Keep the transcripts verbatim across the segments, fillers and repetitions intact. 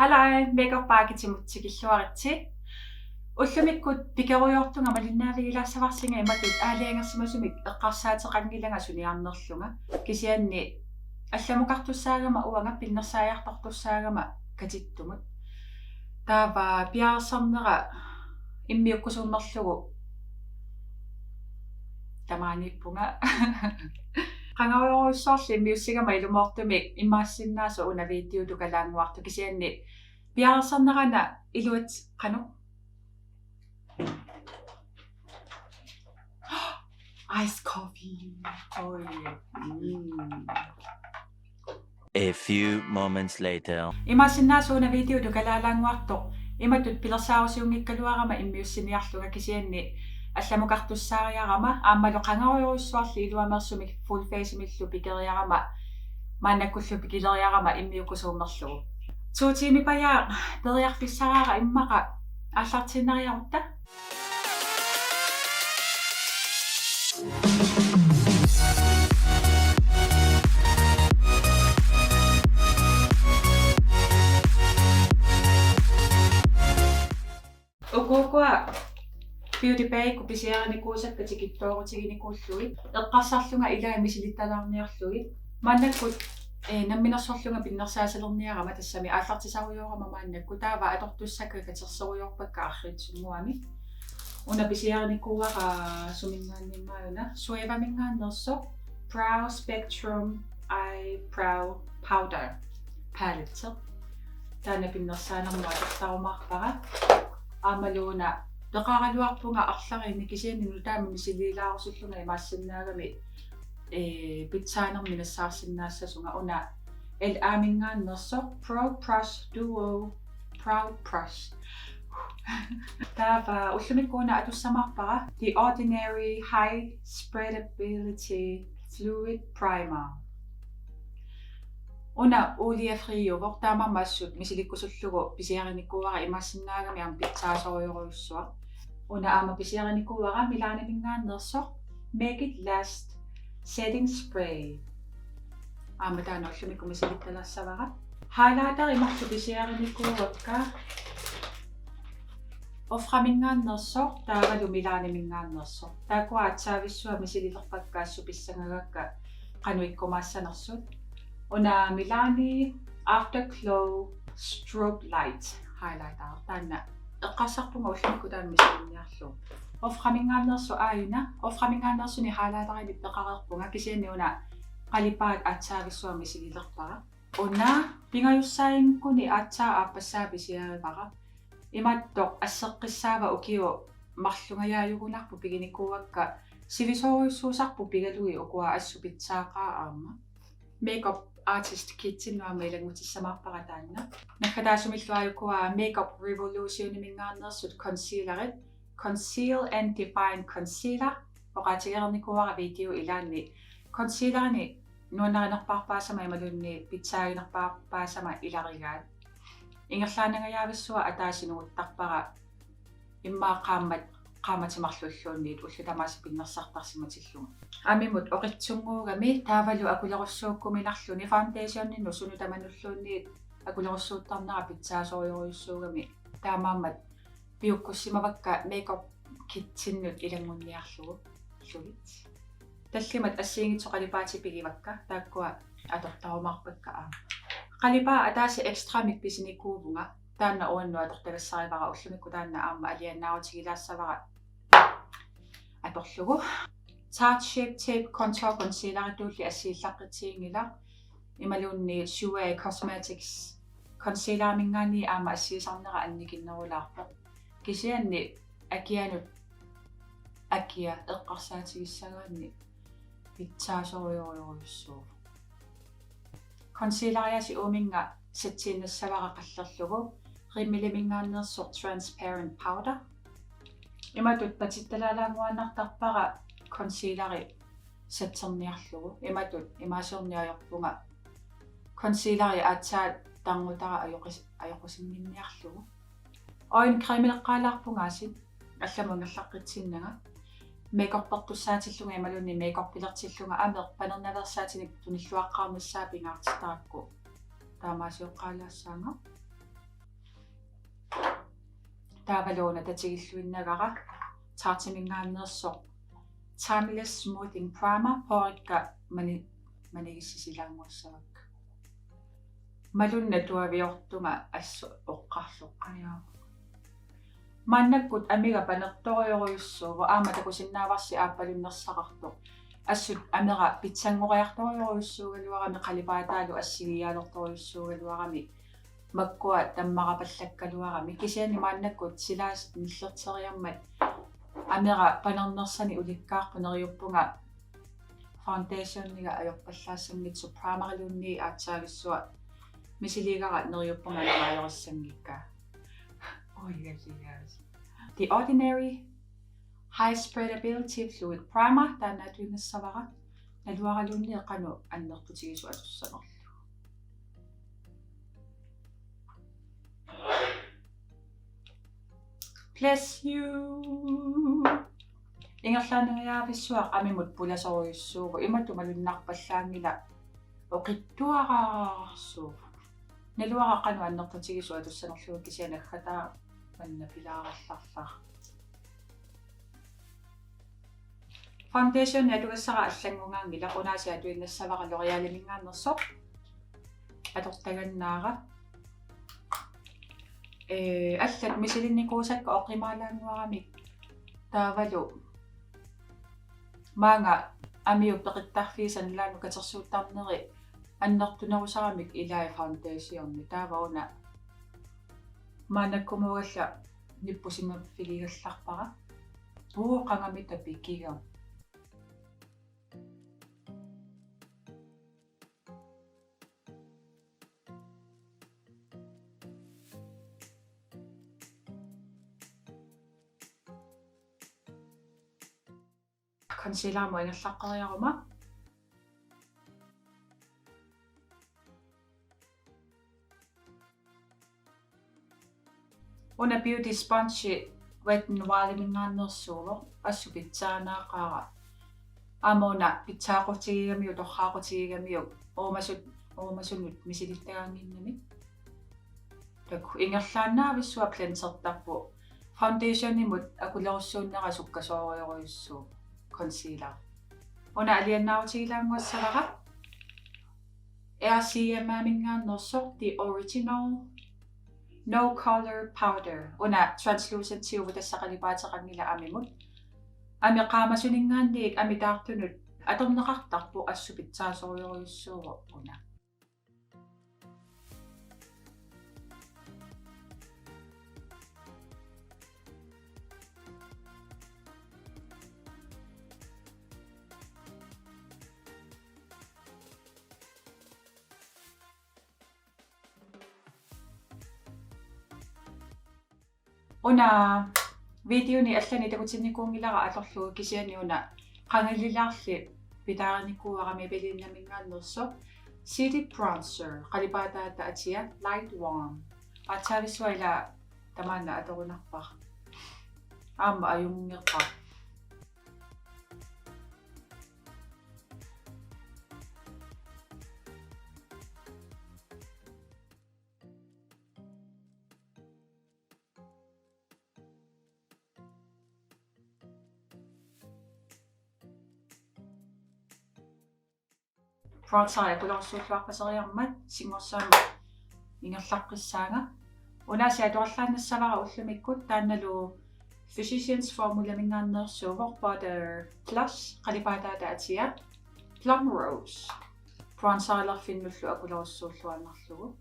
Hallo, Makeup by Katimut tikilluaritsi. Ullumikkut pikerujoortunga malinnaavigilaassavarsinga imatut aalajangersimasumik eqqarsaateqanngilanga suniarnerlunga. Kisianni allamukartussaagama uanga pinnersaajartortussaagama katittumut. Taava piareersarnera immiukkusuummerlugu tamaaniippunga. Qangarujorujussuarli immiussigama ilumoortumik imaassinnaasoq una video tukalaannguartoq, kisianni piareersarnerana iluat qanoq. Ice coffee. Oi. Mm. A few moments later. Imaassinnaasoq una video tukalaalaannguartoq imatut pilersaarusiunngikkaluarama immiussiniarlunga, kisianni allamukartussaariarama aammalu qangarujorujussuarli iluameersumik full face-imillu pikeriarama maannakkullu pikileriarama immiukkusuummerlugu. To tiimipajaaq periarfissaraara, immaqa aallartiinnariarutta. Ukukua Beauty Bay-ikkut pisiarinikuusakka tikittoorutiginikuullugit. Eqqarsarlunga ilai misilittalaarniarlugit. Maannakkut, eh, namminersorlunga pinnersaasalerniarama, tassami aallartisarujoorama maannakkut, taava atortussakka katerserujoorpakka arriitsunnguamik. Una pisiarinikuuara suminngaanniimmaajuna, Zoevaminngaanneersoq Brow Spectrum Eyebrow Powder Palette. Taanna pinnersaanermut atortarumaarpara. Aammalu una peqaraluarpunga arlalinnik, kisianni nutaamik misiliilaarusullunga imaassinnaagami, eh, pitsaanermik nassaarsinnaassasunga. Una L A-minngaanneersoq Pro Brush Duo Brow Brush. Taava ullumikkut una atussamaarpara The Ordinary High Spreadability Fluid Primer. Una oliefriuvoq, taamaammat assut misilikkusullugu pisiarinikuuara, imaassinnaagami aamma pitsaasorujorujussuaq. Una aamma pisiarinikuuara Milaniminngaanneersoq Make It Last Setting Spray. Aamma taanna ullumikkut misilittalassavara. Highlighteri marluk pisiarinikuuakka Oframinngaanneersoq taavalu Milaniminngaanneersoq. Taakkua aatsaavissuaq misililerpakka assut pissangagakka qanoq ikkumaassanersut. Una Milani Afterglow Strobe Light Highlighter. Taanna eqqarsarpunga ullumikkut taanna misilinniarlugu. Oframinngaanneersoq aajuna. Oframinngaanneersuni highlighterinik peqareerpunga, kisianni una qalipaat aatsaavissuaq misililerpara. Una pingajussaajunngikkuni aatsaat aappassaa pisiarivara. Imaattoq asseqqissaava, ukioq marlungajaajugunarpoq piginikuuakka, sivisoorujussuusarput pigalugit ukua assut pitsaaqaat aamma. Makeup Artist Kitsinnut aamma ilanngutissamaarpara taanna. Naggataasumillu aajukua Makeup Revolutioniminngaanneersut concealerit, Conceal and Define Concealer. Oqaatigereernikuuara video ilaanni concealerinik nuannarinerpaarpaasama imaluunniit pitsaaginerpaarpaasama ilarigaat. Ingerlaannangajaavissuaq ataaseq nunguttarpara, immaqa qaammat, qaammatit marlulluunniit ullut tamaasa pinnersartarsimatillunga. Amimut oqitsunnguugami taavalu akulerussuukkuminarluni, foundationinut sunut tamanulluunniit akulerussuuttarnera pitsaasorujorujussuugami. Taamaammat piukkussimavakka Makeup Kitsinnut ilanngunniarlugu. Lugit. Tallimat assigiinngitsut qalipaatit pigivakka, taakkua atortarumaarpakka aamma. Qalipaat ataaseq ekstramik pisinikuuvunga, taanna uannut atortagassarivara, ullumikkut taanna aamma alianaarutigilaassavarsi atorlugu. Tarte Shape Tape Contour Concealerituulli assigiillaqqissinngilaq, imaluunniit Jouer Cosmetics concealeriminngaanniit aamma assigisarnera annikinnerulaarpoq. Kisianni akianut akia eqqarsaatigissagaanni pitsaasorujorujorujussuuvoq. Concealeriasi uuminnga satsiinnassavara qallerlugu Rimmeliminngaanneersoq Transparent Powder. Imatut patittalaalaannguaannartarpara concealeri satserniarlugu. Imatut imaasiorneq ajorpunga concealeri aatsaat tarnutara ajoqis-, ajoqusinnginniarlugu. Øjencremeleqqaalaarpunga aasiit allamut ingerlaqqitsinnanga. Makeupertussaatillunga imaluunniit makeupilertillunga ameq panernaveersaatinik tunilluaqqaarnissaa pingaartittarakku taamaasioqqaalaassaanga. Taavalu una tatigilluinnagara Tarteminngaanneersoq Timeless Smoothing Primer, poorikka mani-, manigissisilaannguassavakka. Malunnaq tuaviortunga assut oqarluqqajaavoq. Maannakkut amiga panertorujorujussuuvoq, aamma takusinnaavarsi aappalunnersaqartoq. Assut amera pitsanngoriartorujorujussuugaluarami, qalipaataalu assigiiaalertorujussuugaluarami, makkua tammarapallakkaluarami. Kisianni maannakkut silaasat nillerteriarmat amera panernersanik ulikkaarpoq, neriuppunga foundationiga ajorpallaassanngitsoq, primeriluunniit aatsaavissua misiligara neriuppunga aningaajorissanngikkaa. Uigalligaas. The Ordinary High Spreadability Fluid Primer, taanna atuinnassavara, naluaraluunniit qanoq annertutigisut atussanerlugu. Bless you. Ingerlaannangajavissuaq amimut pulasorujussuuvoq, imatut malunnarpallaanngilaq, oqitsuararsuuvoq. Naluara qanoq annertutigisut atussanerlugu, kisianni aggataa manna pilaarallarlara. Foundationi atugassara allanngungaanngilaq, unaasiit atuinnassavara L'Oréaliminngaanneersoq. Atortagannaara. Ee, allat misilinnikuusakka oqimaalaannguaramik, taavalu maanga amiup peqittarfii sanillanut katersuuttarneri annertunerusaramik ilai foundationi. Taava una maannakkumuugalla nippusimaffigigallarpara. Uu, qangamita pikiga. Concealerimut ingerlaqqeriaruma. Una beauty sponge Wet n Wildiminngaanneersuuvoq, assut pitsaanaaqaara. Aamma una pitsaaqutigigamiuk, torraaqutigigamiuk, uumasut, uumasunut misilittagaannginnami. Taku ingerlaannavissua blendertarpoq. Foundationimut akulerussuunnera sukkasoorujorujussuuvoq concealer. Una aliannaarutigilaannguassavara R C M-iminngaanneersoq The Original No Color Powder. Una translucentiuvoq, tassa qalipaateqanngilaq amimut. Ami qaamasuninngaanniit ami taartunut atorneqartarpoq, assut pitsaasorujorujussuuvoq una. Una videoni allani takutinnikuunngilara atorlugu, kisianni una qangallilaarli pitaarinikuuara Maybellineminngaanneersoq City Bronzer, qalipaataata atia, Light Warm. Aatsaavissuaq ila tamaana atorunarpara. Aamma ajunngeqaaq. Bronzeri akulerussuulluarpaseriarmat singorsaammik ingerlaqqissaanga. Unaasiit atuarlaannassavara ullumikkut, taannalu Physicians Formulaminngaanneersuuvoq Butter Blush, qalipaataata atia, Plum Rose. Bronzerilerfinnullu akulerussuulluinnarlugu.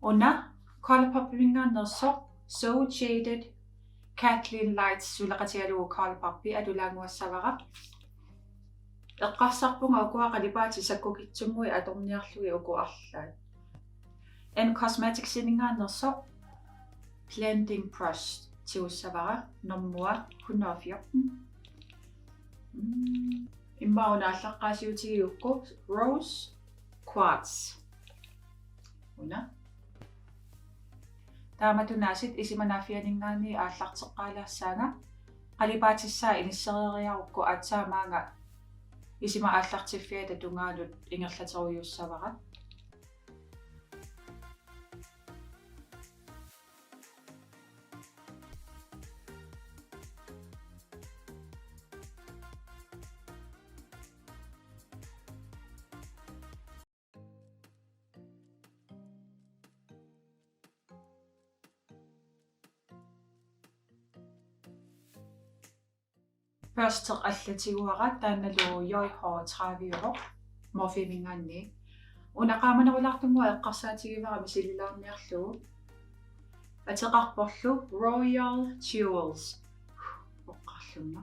Una ColourPopiminngaanneersoq So Jaded, Kathleen Lights suleqatigalugu ColourPopi atulaannguassavara. Eqqarsarpunga ukua qalipaatit sakkukitsunnguit atorniarlugit uku arlaat. N Cosmeticsiminngaanneersoq Blending Brush tigussavara, normua hundrede og fjorten. Mm. Immaqa una aallaqqaasiutigigukku Rose Quartz. Una. Taamatut aasiit isima naaffianinngaanniit aallarteqqaalaassaanga, qalipaatissaa inissereeriarukku aatsaat maanga isima aallartiffiata tungaanut ingerlaterujussavara. Børsteq allatiguara, taannalu J H tredive Morpheminngaanniit. Una qaamanerulaartunnguaq eqqarsaatigivara misililaarniarlugu. Ateqarporlu Royal Jewels. Oqqarlunga.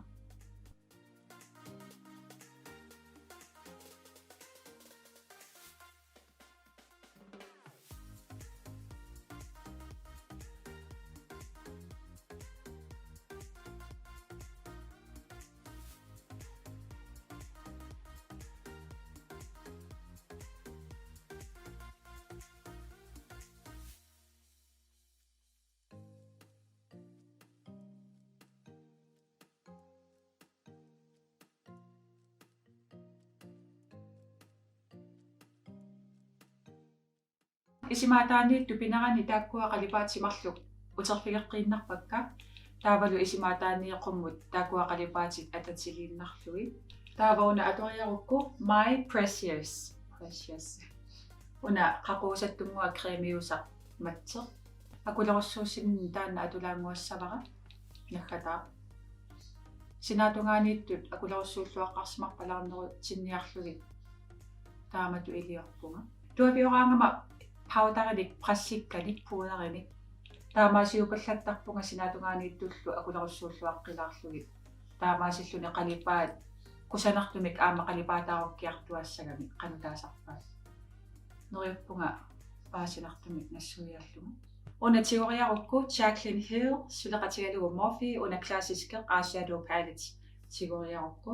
Isima ataaniittut pinerani taakkua qalipaatit marluk uterfigeqqiinnarpakka. Taavalu isima ataaniit qummut taakkua qalipaatit atatigiinnarlugit. Taava una atoriarukku My Precious. Precious. Una qaquusattunnguaq cremiusaq matseq. Akulerussuussineq taanna atulaannguassavara. Naggataaq. Sinaatungaaniittut akulerussuulluaqqaarsimarpalaarnerutinniarlugit taamatut iliorpunga. Tuavioraangama powderinik, pressikkanik, pudderinik. Taamaasiupallattarpunga sinaatungaaniittullu akulerussuulluaqqilaarlugit. Taamaasilluni qalipaat kusanartumik aamma qalipaataarukkiartuaassagamik qanoq taasarpaat. Neriuppunga paasinartumik nassuiaallugu. Una tigoriarukku Jaclyn Hill suleqatigalugu Morphe, una klassiskeq eyeshadow palette tigoriarukku.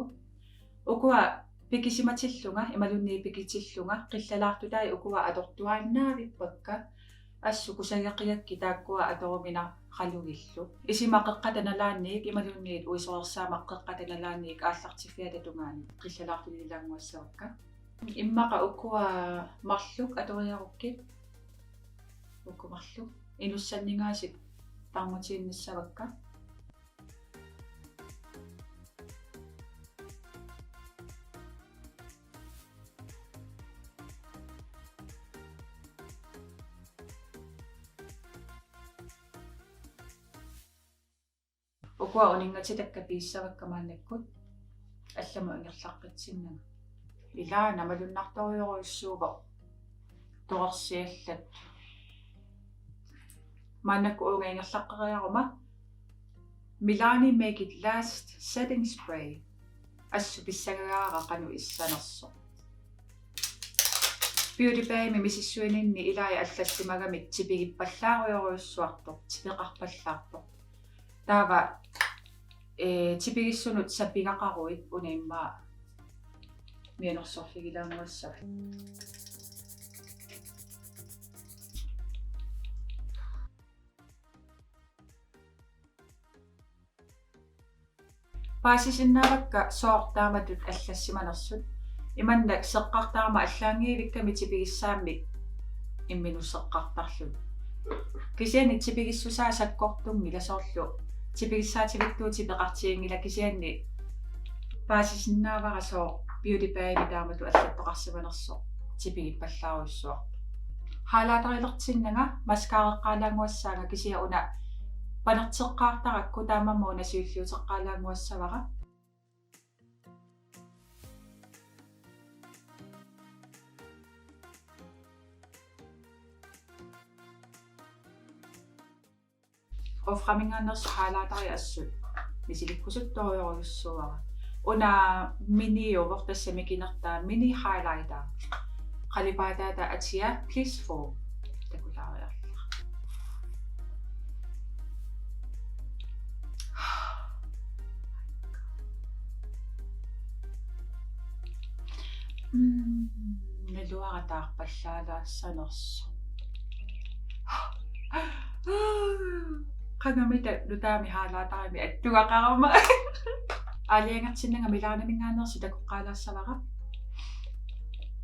Ukua pikisimatillunga, imaluunniit pikitillunga, qillalaartutai ukua atortuaannavippakka, assut kusageqigakkit taakkua atoruminaralugillu. Isima qeqqata nalaanniit, imaluunniit uisoreersaammat qeqqata nalaanniit aallartiffiata tungaanut qillalaartulililaannguassavakka. Immaqa ukua marluk atoriarukkit. Uku marluk. Inussanningaasiit tarnutiinnassavakka. Ukua uninngatidakka piissavakka maannakkut allamut ingerlaqqitsinnanga. Ilaana malunnartorujorujussuuvoq torersiallat. Maannakkut uunga ingerlaqqeriaruma Milani Make It Last Setting Spray. Assut pissangagaara qanoq issanersoq. Beauty Bay-mi misissuininni ilai allassimagamik tipigippallaarujorujussuartoq, tipeqarpallaartoq. Taava, ee, tipigissunut sapigaqaruit una immaqa mianersorfigilaannguassavat. Paasisinnaavakka sooq taamatut allassimanersut. Imannak seqqartarama allaanngivikkami tipigissaammik imminut seqqartarluni. Kisianni tipigissusaa sakkortunngilaq, soorlu tipigissaativittut tipeqartiginngilaq, kisianni paasisinnaavara sooq Beauty Bay-mi taamatut allattoqarsimanersoq tipigippallaarujussuartoq. Highlighterilertinnanga mascarareqqaalaannguassaanga, kisianni una panerteqqaartarakku taamaammat una siulliuteqqaalaannguassavara. Oframinngaanneersoq highlighteri assut misilikkusuttorujorujussuuara. Una miniuvoq, tassa mikinertaa mini highlighter. Qalipaataata atia Blissful. Takulaariarlara. Mm, naluara taarpallaalaassanersoq. Qangamita nutaamik highlighterimi attugaqarama. Aalajangertinnanga Milaniminngaanneersoq takoqqaalaassavara.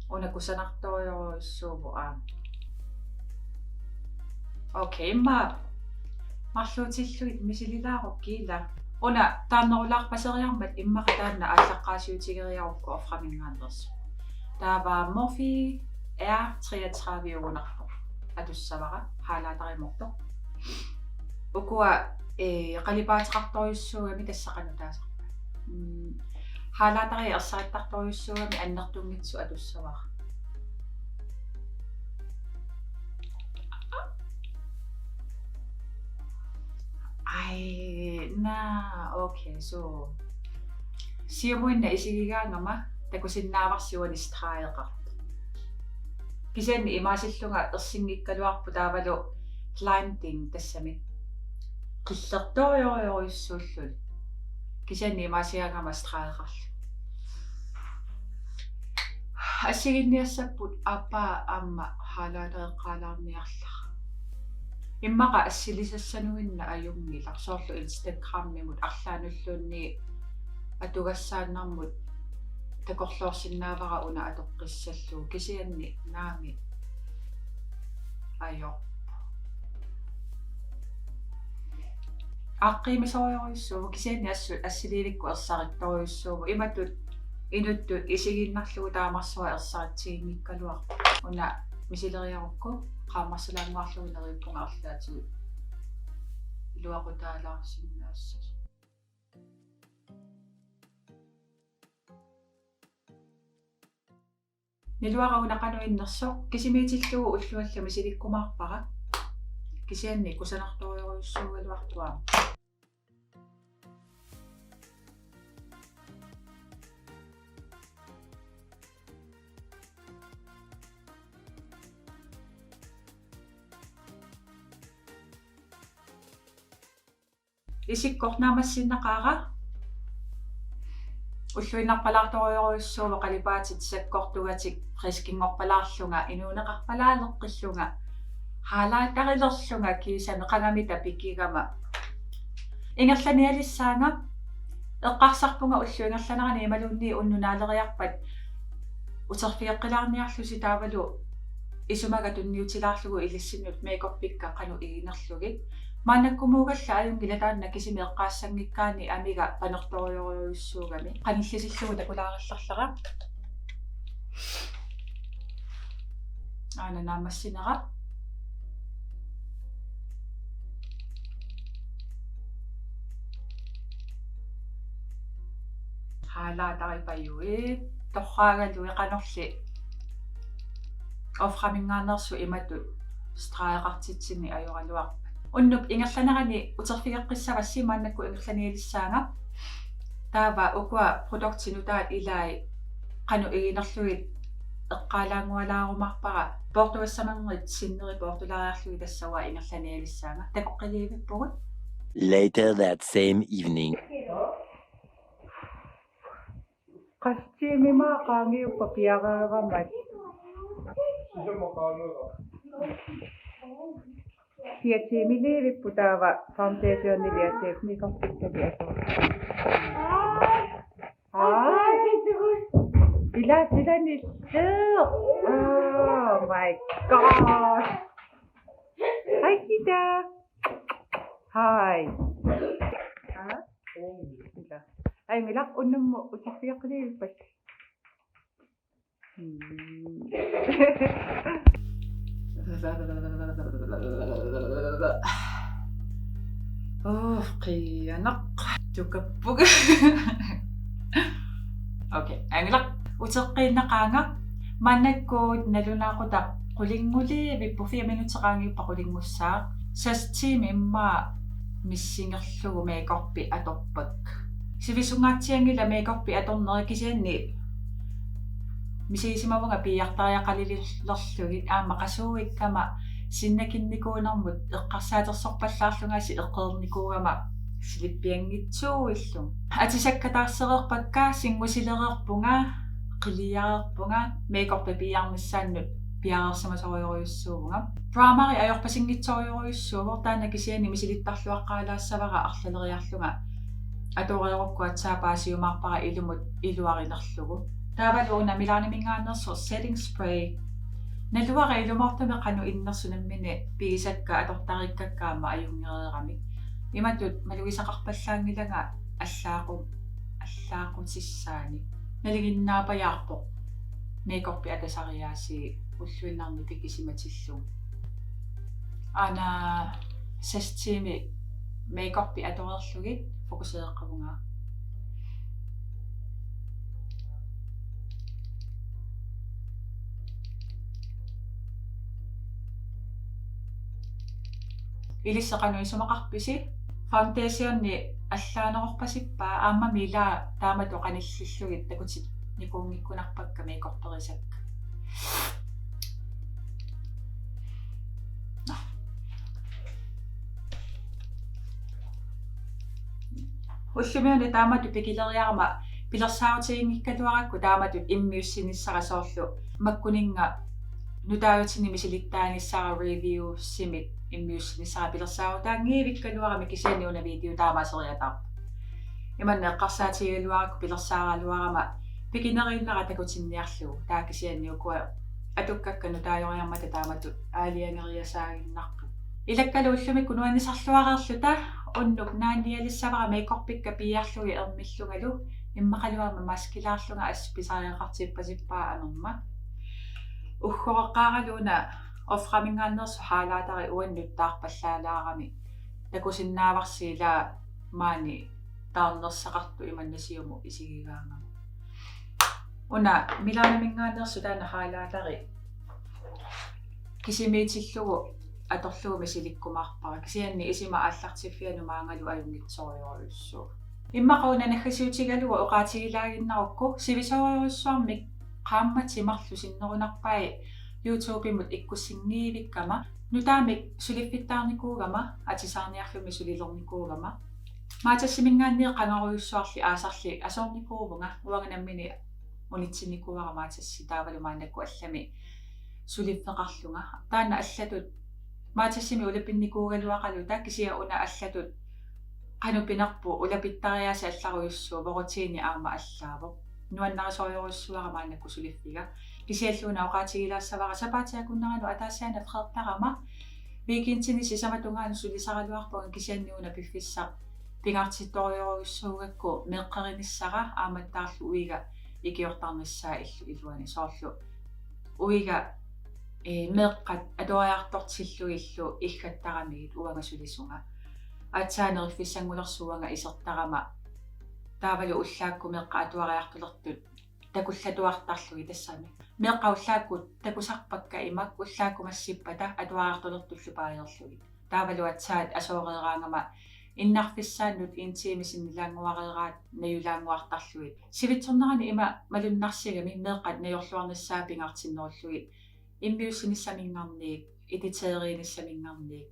Una kusanartorujorujussuuvoq aamma. Okay, immaqa marluutillugit misililaarukkit ila. Una taarnerulaarpaseriarmat immaqa taanna aallaqqaasiutigeriarukku Oframinngaanneersoq. Taava Morphe R treogtredive-ugunarpoq atussavara, highlighterimortoq. Ukua, ee, qalipaateqartorujussuugami, tassa qanoq taasarpaat. Mm, highlighteri ersarittartorujussuugami annertunngitsoq atussavara. Ai, naa, okay, so. Siumuinnaq isigigaangama takusinnaavarsi uani stregeqartoq. Kisianni imaasillunga ersinngikkaluarpoq taavalu blending tassami. Qillertorujorujussuulluni. Kisianni imaasigaangama stregeqarluni. Assigiinniassapput aappaa aamma highlightereqqaalaarniarlara. Immaqa assilisassanuinnaq ajunngilaq, soorlu Instagramimut arlaannulluunniit atugassaannarmut takorloorsinnaavara una atoqqissallugu, kisianni naamik ajorpoq. Aaqqiimisorujorujussuuvoq, kisianni assut assiliivikkut ersarittorujussuuvoq. Imatut inuttut isigiinnarlugu taamarsuaq ersaritsiginngikkaluarpoq. Una misileriarukku qaammarsulaannguarlugu neriuppunga arlaatigut iluaqutaalaarsinnaassasoq. Niluara una qanoq innersoq, kisimiitillugu ulluallu misilikkumaarpara. Kisianni kusanartorujorujussuugaluarpoq aamma. Isikkoq naammassinnaqaara. Ulluinnarpalaartorujorujussuuvoq qalipaatit sakkortugatik, friskinngorpalaarlunga inuuneqarpalaaleqqillunga highlighterilerlunga kiisami qangamita pikigama. Ingerlanialissaanga, eqqarsarpunga ullup ingerlanerani imaluunniit unnuk naaleriarpat uterfigeqqilaarniarlusi taavalu isumaga tunniutilaarlugu ilissinnut makeupikka qanoq iginerlugit. Maannakkumuugalla ajunngilaq taanna kisimi eqqaassanngikkaanni amiga panertorujorujussuugami. Qanillisillugu takulaarallarlara. Aana naammassinera. Highlighteri pajuit, torraagaluit qanorli Oframinngaanneersoq imatut stregeqartitsinnik ajoraluarpat. Unnuup ingerlanerani uterfigeqqissavassi, maannakkut ingerlanialissaanga. Taava ukua produktit nutaat ilai qanoq iginerlugit eqqaalaanngualaarumaarpara, poortugassamanngit sinneri poortulaariarlugit tassa uanga ingerlanialissaanga. Takoqqiliivippugut. Later that same evening. Qassit tiimit qaangiuppat piareeramat? Fire tiimiliivipput taava foundationiliaasiit makeupikka piareeraat. Aa. Ila, ila nillu. Oh my God. Hi, Sita. Hi. Aa. Ila. Ai, ila unnummut uterfigeqqiliivippat? Mm. Oh, qiianaq. Tukappugut. Okay, anngilaq. Uteqqiinnaqaanga. Maannakkut nalunaaqutaq qulinnguliivippoq, fire minutsit qaangiuppat qulinngussaaq. Seks tiimit immaqa missingerlugu makeupi atorpakka. Sivisunngaartianngilaq makeupi atorneri, kisianni misigisimavunga piiartariaqalilerlugit, aamma qasuuikkama sinnakinnikuunermut eqqarsaatersorpallaarlungaasiit eqqeernikuugama silippianngitsuuillunga. Atisakka taarsereerpakka, singusilereerpunga, qiliareerpunga, makeupip piiarnissaannut piareersimasorujorujussuuvunga. Primeri ajorpasinngitsorujorujussuuvoq, taanna kisianni misilittarluaqqaalaassavara arlaleriarlunga atoreerukku aatsaat paasiumaarpara ilumut iluarinerlugu. Taavalu una Milanimingaanneersoq setting spray. Naluara ilumoortumik qanoq innersoq nammineq pigisakka atortariikkakka aamma ajunngereeramik. Imatut malugisaqarpallaanngilanga allaaqu-, allaaqutissaani. Nalinginnaapajaarpoq makeuppi atasariaasii ulluinnarni pikisimatillugu. Aana seks timer makeuppi atoreerlugit fokuseeqqavunga. Ilissi qanoq isumaqarpisi? Foundationi allaanerorpasippaa, aammami ila taamatut qanillillugit takutinnikuunngikkunarpakka makeuperisakka. Ullumiuni taamatut pikileriarama pilersaarutiginngikkaluarakku taamatut immiussinissara, soorlu makkuninnga nutaajutini misilittaanissara reviewsimik immiussinissara pilersaarutaanngivikkaluarami, kisianni una video taamaaseriataarpoq. Imanna eqqarsaatigigaluarakku pilersaaraluarama pikineriinnara takutinniarlugu, taava kisianni ukua atukkakka nutaajoriarmata taamatut aalajangeriasaaginnarput. Ilakkalu ullumikkut nuannisarluareerluta unnuk naannialissavara makeupikka piiarlugit ermillungalu, immaqalu aamma maskilaarlunga assut pisariaqartippasippaa amerma. Uggoreqqaaralu una Oframinngaanneersoq highlighteri uannut taarpallaalaarami takusinnaavarsi ila maani taarnersaqartoq imanna siumut isigigaangama. Una Milaniminngaanneersoq taanna highlighteri kisimiitillugu atorlugu misilikkumaarpara, kisianni isima aallartiffianut maanngalu ajunngitsorujorujussuuvoq. Immaqa una naggasiutigalugu oqaatigilaaginnarukku sivisoorujussuarmik qaammatit marluk sinnerunarpai YouTubemut ikkussinngivikkama, nutaamik suliffittaarnikuugama atisaarniarfimmi sulilernikuugama. Matasiminngaanniit qangarujussuarli aasarli asoornikuuvunga, uanga nammineq unitsinnikuuara Matassi, taavalu maannakkut allami suliffeqarlunga. Taanna allatut Matasimi ulapinnikuugaluaqaluta, kisianni una allatut qanoq pinerpoq, ulapittariaaseq allarujussuuvoq, rutini aamma allaavoq. Nuannarisorujussuuara maannakkut suliffiga. Kisianni una oqaatigilaassavara sapaatip akunneranut ataasiaannaq freertarama weekendini sisamatungaanut sulisaraluarpunga, kisianni una piffissaq pingaartittorujorujussuugakku meeqqerinissara aammattaarlu uiga ikiortarnissaa illu iluani, soorlu uiga, ee, meeqqat atuariartortillugillu iggattaramigit uanga sulisunga. Aatsaat neriffissanngulersut uanga isertarama, taavalu ullaakkut meeqqat atuariartulertut takullatuartarlugit, tassami meeqqat ullaakkut takusarpakka imak, ullaakkut massippata atuariartulertullu paajeerlugit. Taavalu aatsaat asooreeraangama innarfissaannut en time sinnilaannguareeraat najulaannguartarlugit. Sivitsornerani ima malunnarsigami meeqqat najorluarnissaat pingaartinnerullugit, immiussinissaminngarniit, editeerinissaminngarniit.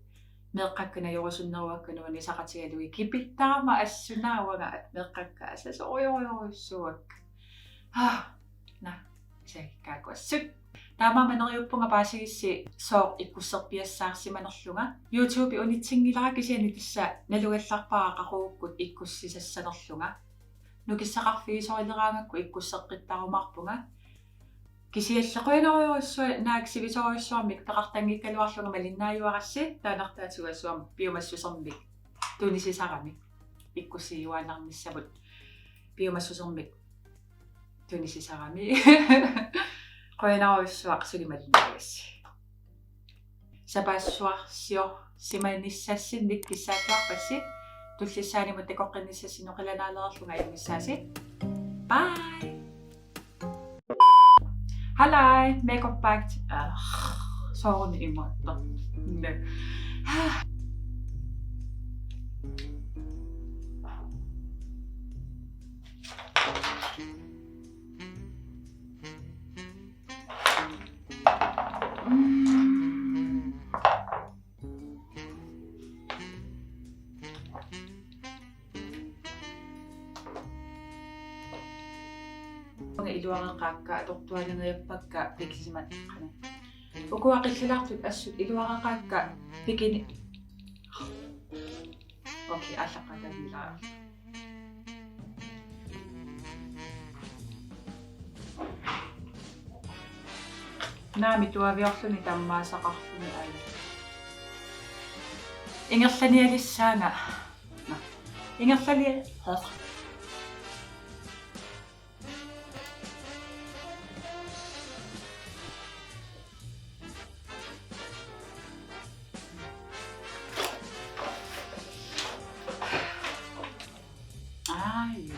Meeqqakka najorusunneruakka nuannisaqatigalugit, kipittarama assut una uanga meeqqakka asasorujorujorujussuuakka. Ah, na, isakikkaakku assut. Taamaammat neriuppunga paasigissi sooq ikkusserpiassaarsimanerlunga. YouTube unitsinngilara, kisianni tassa nalugallarpara qaqugukkut ikkussisassanerlunga. Nukissaqarfigisorileraangakku ikkusseqqittarumaarpunga. Kisianni qujanarujussuaq naak sivisoorujussuarmik peqartanngikkaluarlunga malinnaajuarassi, taannartaatigut assuam piumassusermik tunisisarami. Ikkussiuaannarnissamut piumassusermik tunisisarami. Qujanarujussuaq suli malinnaagassi. Sapaassuarsiorsimanissassinnut kissaattuarpassi, tullissaanimut takoqqinnissassinnik qilanaalereerlunga ajunngissavasi. Bye. Hallo, makeup bag. Ah, soorunami imaattoq. Nä. Iluareqaakka atortualangajappakka pikisimat qani. Ukua qillilaartut assut iluaraqaakka pikini. Okay, aallaqqaataaniilaa. Naamik, tuaviorluni tammaasaqarluni aja. Ingerlanialissaanga. Nå. Ingerlani-, Ai.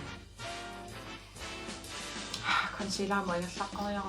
Concealer-imut ingerlaqqeriaruk.